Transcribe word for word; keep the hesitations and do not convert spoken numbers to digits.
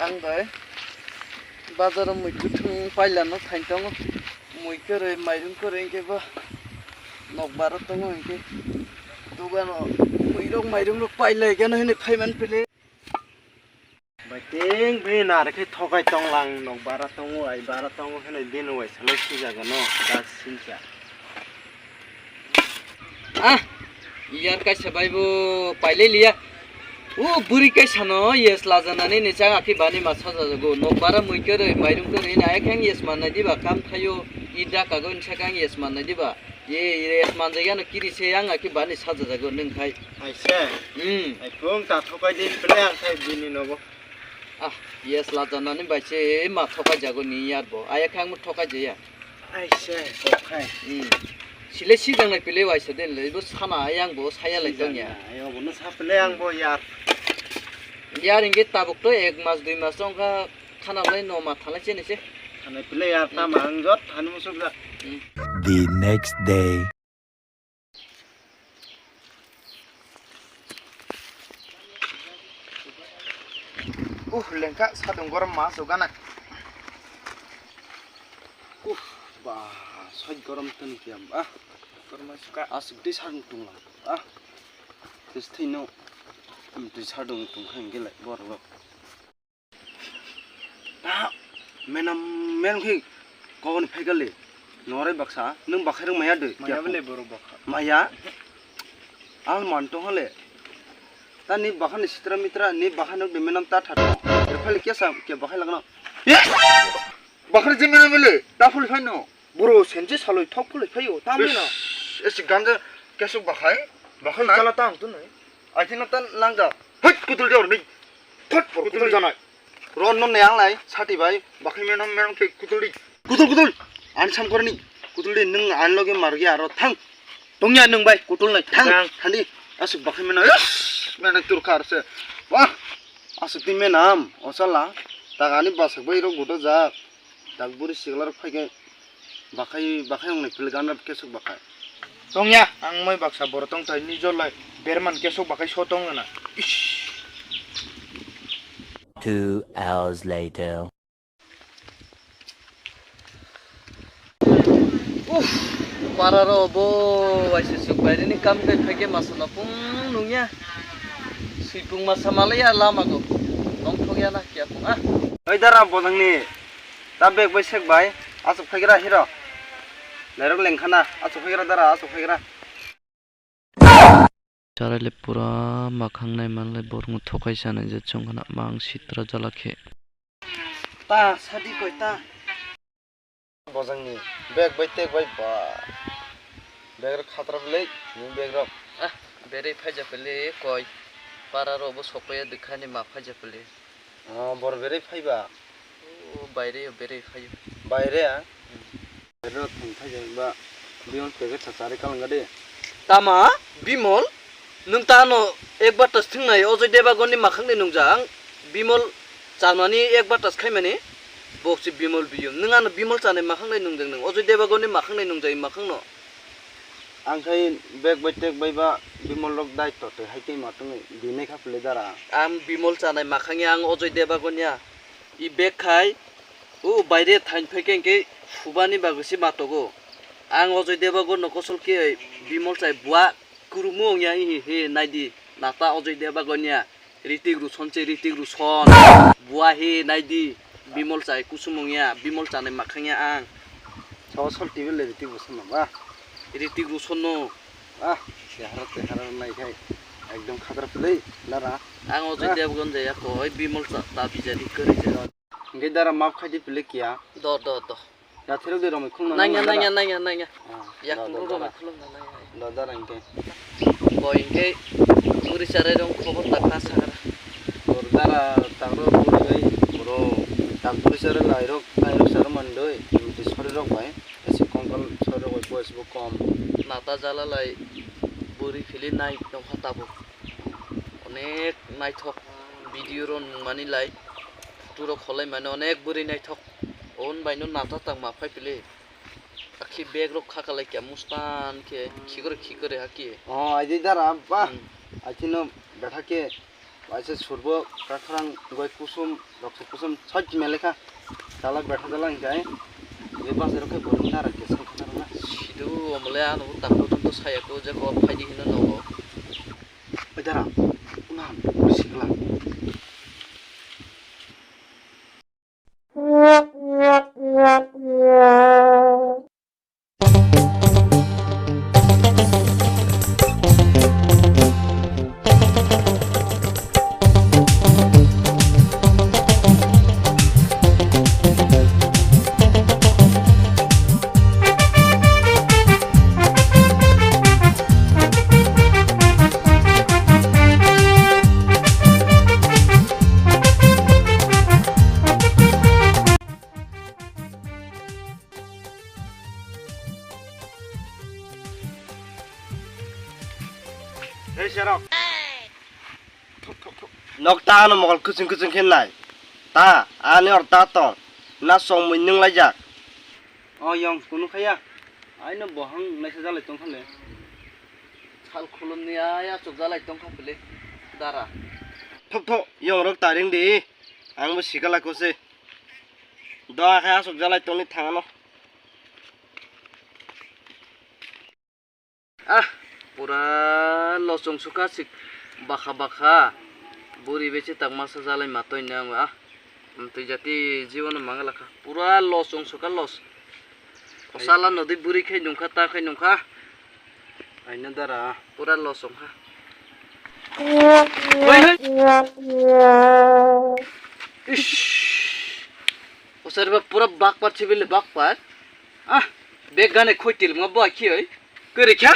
Ang bai bazaro mui kuthung pailano thain tongo. Mui kwrwi, mairung kwrwi hinkhe bo nokbar o tongo hinkhe dogano muirok mairungrok pailai gano hinwi phaiman pile. Bai ting bini nare khe thokai tonglang, nok bara tongo, ai bara tongo hinwi bini waisa loi sijagano da sincha. Ah, yar kaisa bai bo pailai liya. O bwrwi kaisa no yes lajanani ni chang akhi bani ma sajajago. Nok bara mui kwrwi, mairung kwrwi hinwi ayakhe ang yes mannai diba, kam thaio, ida kago hinwi sakhe ang yes mannai diba. Ye, yes manjak yano kiri se yang akhi bani sajajago nwng khai. Aise. Hmm. Ai phung ta thokai din pele ang khai bini nogo. Ah, yes lajanani bai se ma thokai jago ni yar bo. Ayakhe ang mo thokai jaya. Aise, kokhai. Hmm. Sile sijang nai pile waisa den le, bo sana ayang bo saya lai tong ya. Ayo, bono sa pele ang bo yar. Yar inge tabuk to ek mas dui mas tong kha, khana lai no ma thalai chene se. Khana pele yar ta ma ang jot, hanu musuk jak. Hmm. The next day. Uh, lengka sadung gorom ma asuk gana. Uh, ba, soi gorom tun kiam ba. Gorom suka. Asuk di sadung tung lang. Ah. Tis thino. Am di sadung tung khang gelai borok. Ta menam menam khe koboni phaikali. Norai baksa, nwng bakhai rwng maya de. Maya bele borok bakha. Maya? Al man tong hale. Ta ni bakhani sitra mitra, ni bakhani de menam ta thato. Phali kesa ke bakhai lagno. Ye! Bakhani je menam bele, ta phuli phaino. Bro, senje saloi thok phulai phaio, tamni na. Ish, esi ganja kesuk bakhai, bakhai nai. Chala tang tu nai. Aithino tan langja. Hut, kutul jor ni. Thot, kutul janai. Ron non ne ang lai, sati bai, bakhai menom menom ke kutul di. Kutul, kutul. An sam korni. Kutul di, nung an loge margi aro thang. Tongya nung bai, kutul nai, thang. Thang. Thandi, asuk bakhai menom. Yes, menom turkar se. Wah, asuk ti menam, osala. Tagani basak bai ro gudo jak. Tak buri sikla rok phai khe bakhai, bakhai wngnai pili ganrap kesuk bakhai. Tongya, ang moi baksa boro tong thai, nijor lai berman kesuk bakhai so tong na. Ish. Two hours later. Uff, para ro bo waisa suk bai ni kam kai phai khe masa na pung nungya. Sui pung masa malaya lama go. Tong thok ya na kya pung ah. Oi dara bojang ni. Ta bag bai sek bai, asuk phaigra hiro. Lairok lengkhana, asuk phaigra dara, asuk phaigra. Charai le pura makhang nai manlai borok no thokai sanai je chwng khna mang sitra jala khe. Ta sadi koi ta. Bojang ni bag bai tek bai ba. Bag rok khatra bwlai, ni bag rok. Ah, berei phaija pele koi. Para ro bo sokoi ya dikha ni ma phaija pele. Ah, bor berei phaiba. O, baire, berei phaio. Baire, ah? Hmm. Baire rok thum phaijak ba. Bimol packet sa chari kalang gade. Tama, Bimol? Nwng ta ano ek batas thwng nai Ojoy Debagonni makhang ni nungjak ang. Bimol chanani ek batas khaimani. Bok si Bimol biyum. Nwng ano Bimol chanai makhang nai nungjak nwng. Ojoy Debagonni makhang nai nungjak i makhang no. Ang khai bag bai tek bai ba Bimol rok daitto twi hai tei ma tongwi dinai kha phle dara. Ang Bimol chanai makhang ya, ang Ojoy Debagonni ya. I bag khai, o baire thain phai khe hwnkhe subani bagwi se ma togo. Ang Ojoy Debagonni no kosol khe Bimol chai bua kurumu wng ya, he he nai di nata Ojoy Debagonni ya. Ritik Ruson se Ritik Ruson. Bua he nai di. Bimol chai kusumung ya. Bimol chanai makhang ya ang. Sawa sol T V le Ritik Ruson no ba? Ritik Ruson no. Ah, chehara chehara nai khai. Ekdom khatra phlei lara. Ang o jai Ah. Debgon jaya koi Bimol cha ta bijadi kwrwi ja. Hingke dara map khai di phlei kiya. Do do do. Yathirok de romwi khulumna nangya, nangya, nangya, nangya. Ah, yak da, da, romwi da. Khulumna nangya. Da, da, rang ke. Bo hingke muri sarai rong khobor ta kha sakra. Bor dara tangro muri bai boro tak muri sarai lairok, lairok sar mandoi, mti sori rok bai, esi kongkol sori rok bai boys bo kom. Nata jala lai buri phili nai tongkha tabuk. Onek naithok video ro nungmani lai, photo ro kholai mani onek buri naithok. Oboni bai no nata tangma phai pili. Akhi bag rok kha kalai kya mustan khe khikore khikore hakhe. Oh, aidi dara ba. Hmm. Achi no betha khe Waisa surbo kakhrang goi kusum, rokse kusum soi melekha. Chala betha jala hinkhe ai. Ye basa rokhe borok nara kesa khana rokna. Sidu omole ano bo takto tongto saya ko je ko phaidi hino nogo. Oi dara, unan, sikla. Hei, serok. Nok ta ano mokol kuching kuching khe nai. Ta, ani or ta tong. Na song mui nung laijak. O yong, kunu khaya. Aino bohang naisa jalai tong khale. Sal khulumni ai achuk jalai tong kha bile. Dara. Thok thok, yong rok taring di. Ang bo sikala kose. Do akhe achuk jalai tongni thangano. Ah, pura losong suka sik bakha bakha. Buri besi tak masa jalai matoi nang ah. Amtwi jati jibono mangala kha. Pura losong suka los. Kosala nodi buri khai nungkha ta khai nungkha. Aina dara. Pura losong ha. Ish. Osar ba pura bakpar chibile bakpar. Ah, beg gane khoi til mo bo akhi oi. Kere kya?